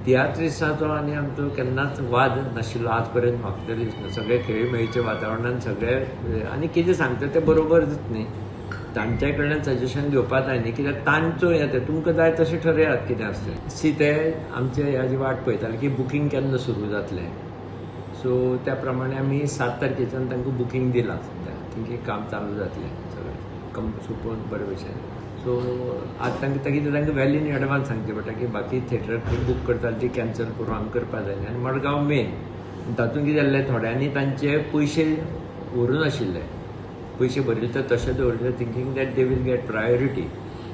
तियात्रिस्ताचो आनी आमचो केन्नाच वाद नाशिल्लो आज पर्यंत म्हाका तरी दिसना. सगळे खेळमेळीच्या वातावरणान सगळे आनी कितें सांगता तें बरोबरच न्ही, तांच्या कडल्यान सजेशन घेवपा जाय न्ही, कित्याक तांचो हें तें तुमकां जाय तशें ठरयात कितें आसता तें. सी ते आमचे ह्याची वाट पळयताले की बुकींग केन्ना सुरू जातलें. सो त्या प्रमाणे आमी 7 तारखेच्यान तांकां बुकींग दिलां सद्या, तेंचें काम चालू जातलें सगळें कम सोंपोवन बरे भशेन. सो आतां तांकां तांकां वेल इन एडवान्स सांगचें पडटा की बाकी थिएटर बूक करताले ती कॅन्सल करून आमी करपा जाय. आनी मडगांव मेन तातूंत कितें जाल्लें, थोड्यांनी तांचे पयशे व्हरूं नाशिल्ले, पयशे भरिल्ले तर तशें दवरिल्ले, thinking that they will get priority.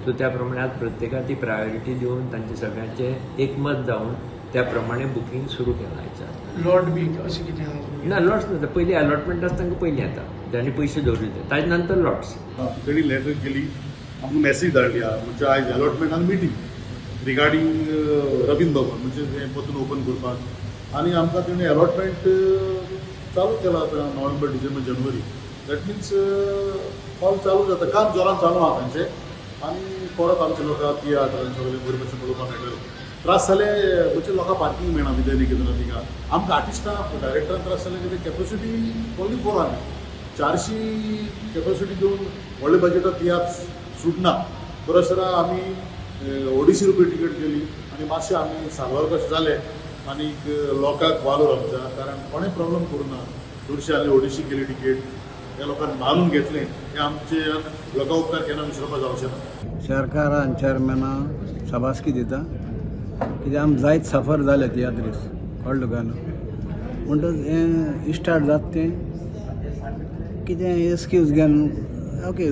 So त्या प्रमाणे आज प्रत्येकाक ती प्रायोरिटी दिवन तांचे सगळ्यांचें एकमत जावन त्या प्रमाणे बुकींग सुरू केलां. लॉट बी अशें कितें ना, लॉट्स ना, पयलीं अलॉटमेंट आसा तांकां पयलीं येता, जांणी पयशे दवरिल्ले ताजे नंतर लॉट्स. तेणी लेटर केली, आमकां मॅसेज धाडली म्हणजे आयज अलॉटमेंट आनी मिटींग रिगार्डींग रवींद्र भवन म्हणजे हें परतून ओपन करपाक, आनी आमकां तेणी अलॉटमेंट चालू केला आतां नोव्हेंबर डिसेंबर जानेवारी. That means hall चालू जाता, काम जोरान चालू आहा तांचें. आनी परत आमचे लोकांक तियात्र सगळें बरे भशेन पळोवपाक मेळटलें. त्रास जाले म्हणजे लोकांक पार्कींग मेळना भितर कितें ना थिंगा. आमकां आर्टिस्टां डायरेक्टरान त्रास जाले कितें कॅपेसिटी ओन्ली 400, 400 कॅपेसिटी घेवन व्हडले बजेटाक तियात्र सुटना. परस आमी 250 रुपये टिकेट केली आनी मातशें आमी साल्वार कशें जाले आनी लोकांक वालोर आमच्या, कारण कोणें प्रॉब्लम करूं ना. चडशे आमी 250 केली टिकेट, ह्या लोकांनी मानून घेतलें, हें आमचे लोकां उपकार केन्ना विसरपाक जावचें ना. सरकारान चेअरमॅनान शाबासकी दिता कित्याक आमी जायत सफर जाले तियात्रीस, कळ्ळें तुका न्हू. म्हणटच हें स्टार्ट जाता तें कितें एक्सक्यूज घेवन ओके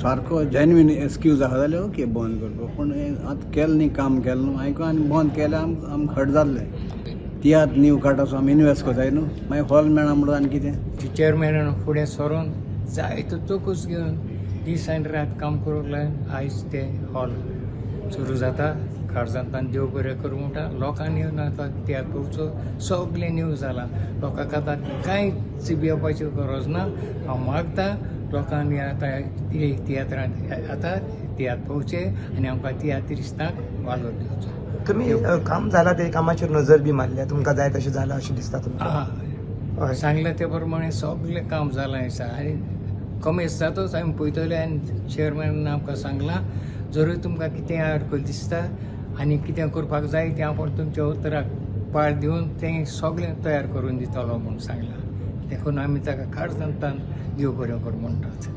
सारको जेन्युइन एक्सक्यूज आसा जाल्यार ओके बंद करपाक, पूण हें आतां केलें न्ही, काम केलें न्हू आयको आनी बंद केलें आमकां हट जाल्लें. तियात्र न्यू कार्डाचो आमी इनवेस्ट करताय न्हू, मागीर हॉल मेळना म्हणून आनी कितें. चेअरमॅनान फुडें सरून जायतो चोकूस घेवन दीस आनी रात काम करूंक लागून आयज तें हॉल सुरू जाता. काळजांतल्यान देव बरें करूं म्हणटा. लोकांनी येवन आतां तियात्र पळोवचो, सगळें न्यू जालां, लोकांक आतां कांयच भिवपाची गरज ना. हांव मागता लोकांनी आतां तियात्रांत आतां तियात्र पळोवचे आनी आमकां तियात्रिस्तांक वालोर दिवचो. तुमी काम जाला ते कामाचेर नजर बी मारल्या, तुमकां जाय तशें जालां अशें दिसता तुमकां? सांगलें ते प्रमाणे सगळें काम जालां आसा आनी कमेस जातच आमी पळयतले. आनी चेअरमॅनान आमकां सांगलां जरूय तुमकां कितें आडखळ दिसता आनी कितें करपाक जाय तें आपूण तुमच्या उतराक पाळ दिवन तें सगळें तयार करून दितलो म्हूण सांगलां. देखून आमी ताका काळजांतल्यान देव बरें करूं म्हणटात.